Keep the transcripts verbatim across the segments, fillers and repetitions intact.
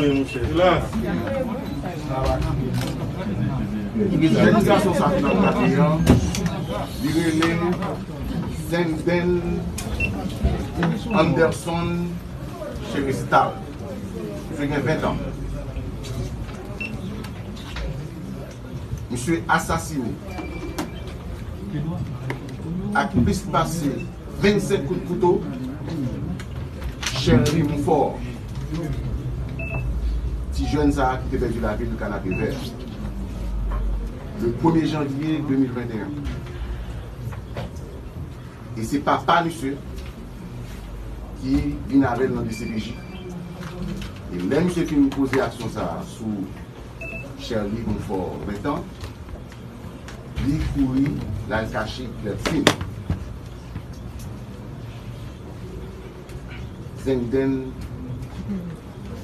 Jèn gason sa ki nan kay la, li rele Zenden Anderson Cherestal. Misye gen ven tan. Misye asasine ak plis pase vennsenk kout kouto Sherly Monfort, ti jèn sa a ki te pèdi lavi l Kanapevè, le premye janvye de mil venteyen. E se papa misye ki vin avè l nan D C P J. E lè misye fin poze aksyon sa a sou Sherly Monfort, ven tan, li kouri, l al kache Clertine. Zenden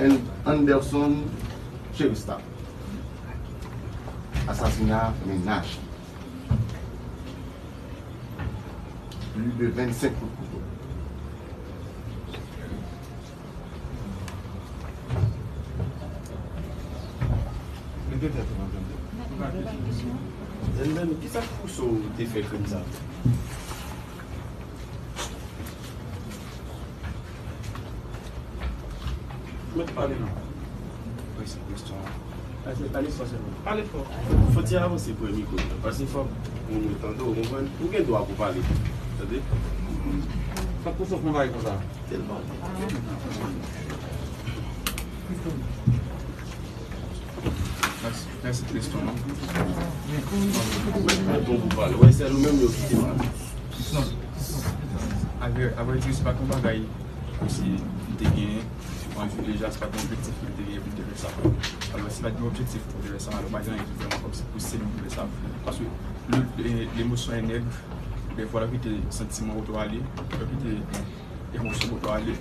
An-, Anderson Cherestal. Asasina mennaj. Plis de vennsenk kout kouto. Mete tèt ou nan tande. Zenden, kisa k pouse w te fè krim sa? Mèt pale non. Mwen se Christian. Pale, pale fò sèlman. Pale fò. Fò ti avanse pou mikwo la. Paske fò moun yo tande w, konprann? Ou gen dwa pou pale. Tande? Sa k pou sòf nan bagay konsa? Tèlman. Mèsi, mèsi Christian. Mwen bon pou pale. Wè, se nou menm yo kite pale. Non. Avè, avè di, se pa t yon bagay kòmsi m te gen anvi deja, se pa t yon objektif ke m te gen pou m te fè sa. Alò, si pa t gen objektif pou m te fè sa, alò, pa gen anyen ki fè m kòmsi pouse m pou m fè sa. Paske le, le, lemosyon e nèg, dèfwa, lè w kite santiman oto ale, lè w kite emosyon oto ale,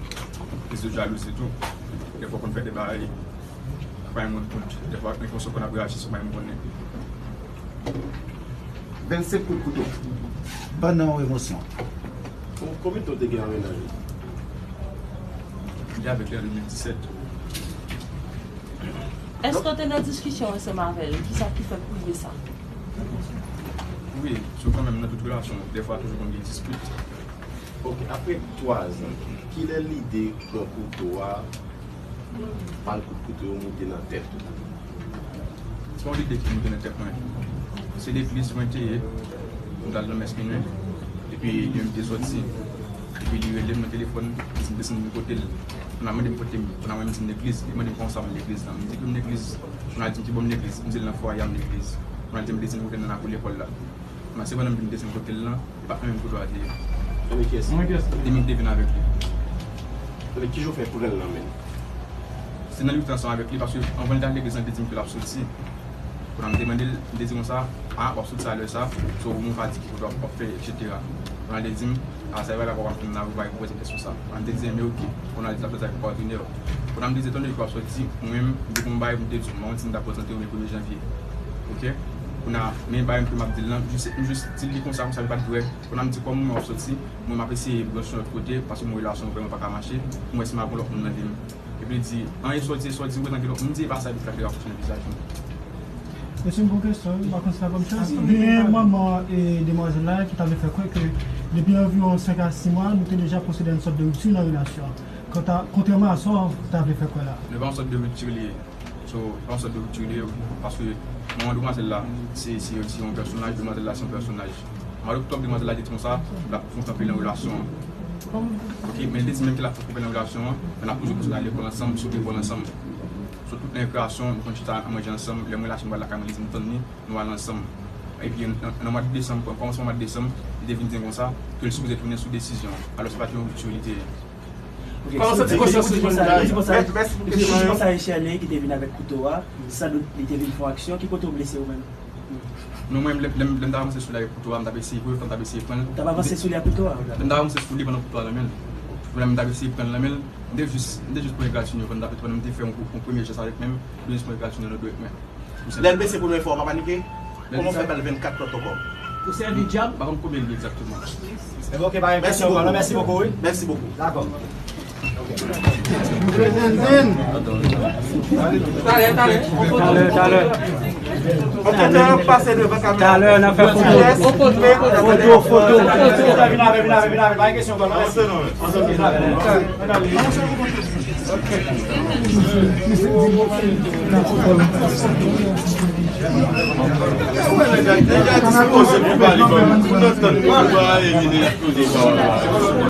kriz de jalouzi tou. Dèfwa, w konn fè de bagay, pa menm konn kont. Dèfwa, emosyon konn ap reyaji san w pa menm konnen. Vennsenk kout kouto. Ban nan yon emosyon. Kon-, konbyen tan w te gen an mennaj ou? M te avèk li an de mil disèt. Èske w te nan diskisyon ansanm avè l? Kisa ki fè w rive sa? Wi, sou kanmenm nan tout relasyon, dèfwa toujou konn gen dispit. Ok, apre twa zan, kilè lide pran kouto a, pral kout kouto yo moute nan tèt ou? Se pa yon lide ki moute nan tèt mwen. Se legliz mwen te ye, m t al nan mès minwi, epi li menm te sòti, epi li rele m nan telefòn, li di m desann vin kote l. Kounye a mande m kote m, kounye a mwen m di l legliz, li mande m kòman sa m legliz la, m di ke m legliz. Kounye a li di m ki bò m legliz, m di l nan fwaye a m legliz. Kounye a li di m desann kote l nan lakou lekòl la. Kounye a se pandan m vin desann kote l lan, e pa nan menm kote a te ye. Kote kiyès? Li menm ki te vin avèk li. Kote ki jan w fè pran l nan men l? Se nan lite ansanm avèk li, paske anvan l te al legliz lan, li te di m ke l ap soti. Kounye a m te mande l, m te di konsa, a, w ap soti a lè sa, so ou menm w pa di ki kote w ap, w ap fè, etsetera. Kounye a l te di m, a, sa e bagay la k ap fè m nan, ou pa repoze m kesyon sa. Kounye a m te di, enben oke. Kounye a l di l ap soti avèk patnè w. Kounye a m te di, etandonnen ke w ap soti, mwen menm, m te gon bagay pou m te di w, m pa konn si m ta prezante w, men premye janvye. Oke? Kounye a, men bagay ke m ap di l lan, m jis, m jis di l li konsa, konsa li pa t vre. Kounye a m di, kòm mwen w ap soti, mwen m ap eseye branche yon lòt kote, paske mwen relasyon vrèman pa ka mache, pou m wè si m ap gon lòt moun nan vi m. Epi li di, an, e sa w di, e sa w di, ou gentan gen lòt moun, m di, e pa sa, epi l ka deranpwoche nan vizaj mwen. Mesye, m gon kesyon, wi, m pa konn si n ap ban m chans. Gen manman e demwazèl la ki ta vle fè kwè ke depi anviwon senk a sis mwa, nou te deja pwosede a yon sòt de ripti nan relasyon an. Kanta, kontrèman a sa w ta vle fè kwè la. Nou pa yon sòt de ripti li ye. So, pa yon sòt de ripti li ye, paske manman demwazèl la, se, se, se yon pèsonaj, demwazèl la, se yon pèsonaj. Malgre tout demwazèl la te di konsa, l ap fè yon kanpe nan relasyon an. Ok, men li te di menm ke l ap fè kanpe nan relasyon an, men n ap toujou kontinye al lekòl ansanm, sot lekòl ansanm. So, tout nan rekreasyon, nou konn chita, al manje ansanm, lè mwen lache m pral lakay mwen, li di m tann li, nou al ansanm. Epi, nan, nan mwa de desanm, kòmansman mwa de desanm, li te vin di m konsa, ke l sipoze tounen sou desizyon an. Alò, se pa t yon ripti li te ye. Ok, kòman w santi konsyans ou? Mèt, mèsi pou kesyon yo. Depi konsa e Sherly ki te vin avèk kouto a, san dout li te vin fè yon aksyon, ki kote w blese ou menm? Non, mwen, lè, lè, lè m t ap avanse sou li avèk kouto a, m t ap eseye, premye fwa m t ap eseye pran l. W t ap avanse sou li ak kouto a? Lè m t ap avanse sou li, pran kouto a nan men l. Lè m t ap eseye pran l nan men l, m te jis, m te jis pran egratign yo, pandan m t ap, pandan m te fè yon, yon premye jès avèk men m, m te jis pran egratign yo nan dwèt mwen. Lè l blese premye fwa, w pa panike? Kòman w fè ba l vennkat lòt ankò? Ou sèvi dyab? M pa konn konbyen l ye egzakteman. Enben, ok, pa gen kesyon, mèsi bokou, wi. Mèsi bokou. Dakò. Talè, talè. Talè, talè. Talè, n ap fè foto. Foto, foto. Vin avè, vin avè, vin avè. Pa gen kesyon, pa gen kesyon.